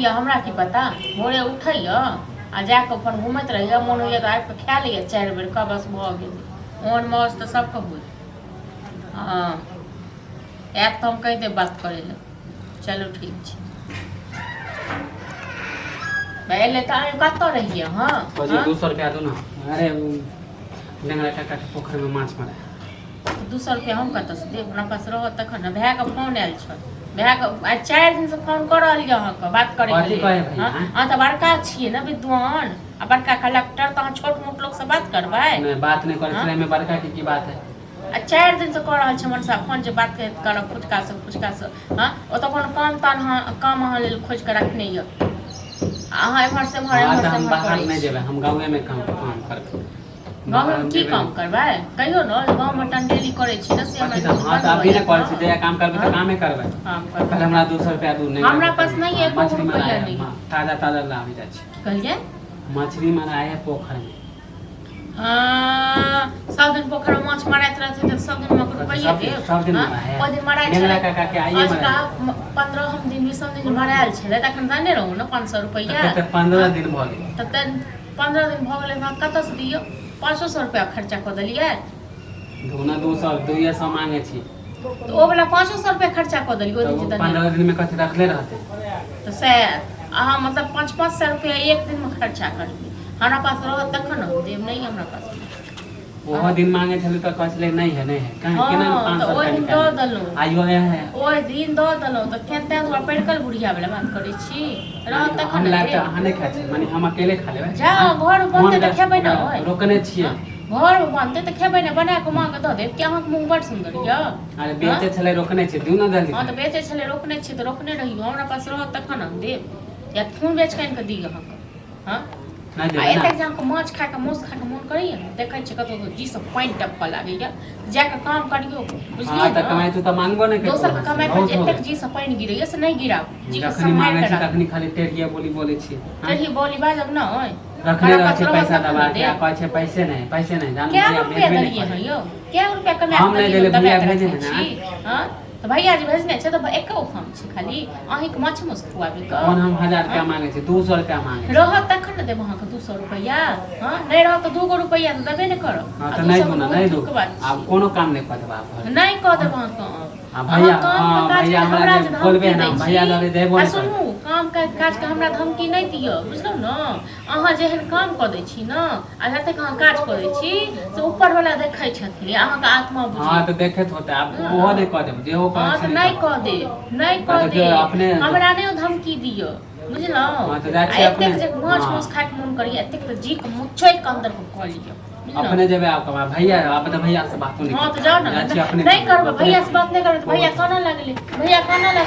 दैया हमरा की पता। भोरे उठैया आ जा कऽ अपन घुमैत रहैया, मोन होइया तऽ आबि कऽ खा लैया 4 बेर कऽ, बस भऽ गेलै। ओहन मौज तऽ सबके होइ। हँ, आयत तऽ हम कहि देब बात करै लए। चलू ठीक छै। एलै तऽ अहाँ कतऽ रहियै? हँ कहै हँ? 200 रुपया दू ने। अरे नेंगरा काका के पोखरिमे माछ मारै। 200 रुपया हम कतऽसँ देब? हमरा पास रहत तखन ने। भायके फोन आयल छल, भायके आइ 4 दिनसँ फोन कऽ रहल यऽ अहाँके बात करैके कथी लेल। कहै भैया? हँ, अहाँ तऽ बड़का छियै ने विद्वान आ बड़का कलेक्टर, तऽ अहाँ छोट मोट लोकसँ बात करबै? नहि, बात नहि करै हँ? छलै। एहिमे बड़का के की बात है? आ 4 दिनसँ कऽ रहल छै मनसा फोन जे बात करब फुचकासँ फुचकासँ। हँ, ओतऽ कोनो काम ताम अहाँ काम अहाँ लेल खोजि कऽ रखने यऽ, अहाँ एम्हर से एम्हर हँ एम्हर तऽ से हम एम्हर बाहर करै नहि छी। जेबै, हम गाँवेमे काम काम करबै। गाँवमे बाहर की जेबै काम नहि। करबै? कहियौ ने। गाँवमे टंडेली करै छी ने, से हमरा कथी तऽ? नीक हँ, बन्द तऽ भऽ अभी नहि जायत करै छी। ने। जहिया काम करबै तऽ हँ कामे करबै। काम करबै। पहिले हमरा 200 रुपया दू। नहि हमरा पास नहि एको मछली रुपैआ मराए नहि। ताजा ताजा लाबि जाइ छी। की कहलियै? मछली मराए है पोखरिमे। हँ, सब दिन पोखरिमे माछ मारैत रहतै तऽ सब दिन मक रुपैए सब दिन देब? सब दिन हँ मराए है। ओहि दिन मराइ नेंगरा छलै काका के आइए अजुका मराए। 15हम दिन 20म दिन मरायल छलै, तखन देने रहू ने 500 तऽ रुपैआ। कते 15 हँ दिन भऽ गेल। तऽ 15 दिन भऽ गेलै, तऽ कतऽसँ दियौ? 500 रुपैआ खर्चा कऽ देलियै। दुना 200, 200 मांगे छी। तऽ ओ वला 500 रुपैआ खर्चा कऽ देलियै ओहि तऽ दिन जे ओ देने। 15 दिनमे कथी रखले रहतै? तऽ सएह अहाँ मतलब 500-500 रुपैआ एक दिनमे खर्चा करबै। हमरा पास रहत तखन ने हम देब। नहि हमरा पास। ओहो दिन मांगे छलै तऽ कहै छलै नहि है, नहि है। कहाँ केना? हँ पाँच तऽ सए ओहि रुपया दिन दऽ निकालि देलहुँ। आइयो है। ओहि दिन दऽ देलहुँ तऽ केन ताहि दुआरे पड़िकल बुढ़िया वला बात करै छी। रहत तखन हम ने लायब तऽ देब। अहाँ नहि खाइ छी, माने हम अकेले खा लेबै। जाउ, घर बनतै तऽ खेबै ने ओहि। रोकने छियै। हँ, घरमे बनतै तऽ खेबै ने, बना कऽ माँके दऽ देब कि अहाँके मुँह बड़ सुन्दर यऽ। अरे बेचै छलै, रोकने छियै, दियौ ने जल्दी। हँ, तऽ बेचै छलै, रोकने छियै तऽ रोकने रहियौ। हमरा पास रहत तखन हम देब, या फोन बेच कऽ आनि कऽ दी अहाँके? हँ नहि आ देबै ने? एतेक जे अहाँके माछ खाके मासु खाके मोन करैया ने, देखै छियै कतौ जी सब पानि टपकऽ लागैया, जा कऽ काम करियौ। हँ बुझलियै तऽ ने? कमाइ तू तऽ मांगबो नहि करितौ दोसरके अहाँसँ। कमाइ पर बहुत जे हो एतेक गेल। जी से पानि गिरैया से नहि गिराबू, जीके जखनी सम्हारि मांगे कऽ छी राखू। तखनी खाली टेढ़िये बोली बोलै छी। हँ? टेढ़ी बोली बाजब नहि। रखने हमरा रहै पास छै रहत पैसा तखन दबा ने के आ देब। कहै छै पैसे नहि, पैसे नहि। जान कए भैया गो रुपया भेजबे नहि देलियै करै। हँ यौ? कए गो रुपया कमा हम कऽ नहि देलियै? देलियै, हम दबा भैया कऽ भेजे रखने है ने। छी। हँ, तऽ भैया जे भेजने छै तऽ एको काम छै खाली अहीँके माछ मासु खुआबैके? तऽ कोन हम 1000 रुपया हँ मांगे छी? 200 रुपया मांगे छी। रहत तखन ने देब अहाँके 200 रुपैआ। हँ, नहि रहत तऽ 2 गो रुपैआ तऽ देबे ने करब। हँ आ तऽ दू नहि सए दू तऽ ने, बहुत नहि दू। दूरके बात आब छियै। कोनो काम नहि कऽ देब आब घरके। नहि कऽ देब अहाँके। आ अहाँ भैया कामके हँ काजके भैया हमरा हमरा जे जे बोलबै धमकी ने दै छी भैया लरे देबो आ नहि सुनू, करबै। काम काजके हमरा धमकी नहि दिअ, बुझलहुँ ने? अहाँ जेहन काम कऽ दै छी ने आ जतेक अहाँ काज कऽ दै छी से ऊपरवला देखै छथिन, अहाँके आत्मा हँ बुझै। तऽ देखैत होतै आब। ओहो नहि कऽ देब, जेहो कहै हँ छी तऽ नहि नहि कऽ कऽ देब, नहि आ कऽ देखियौ देब। अपने। हमरा नहि धमकी दिअ, बुझलहुँ? हँ तऽ जाइ आ छी अपने। एतेक जे माछ हँ मासु खायके मोन करैया एतेक तऽ जीके मुचोड़ि कऽ अन्दर कऽ लिअ, बुझलहुँ? अपने जेबै आब कमा। भैया आब तऽ भैया से बातो नहि हँ करबै। तऽ जाउ ने। जाइ छी अपने नहि कमेबै, करबै अपने भैया से बात नहि करबै तऽ भैया बहुत। कानऽ लगलै, भैया कानऽ लगलै।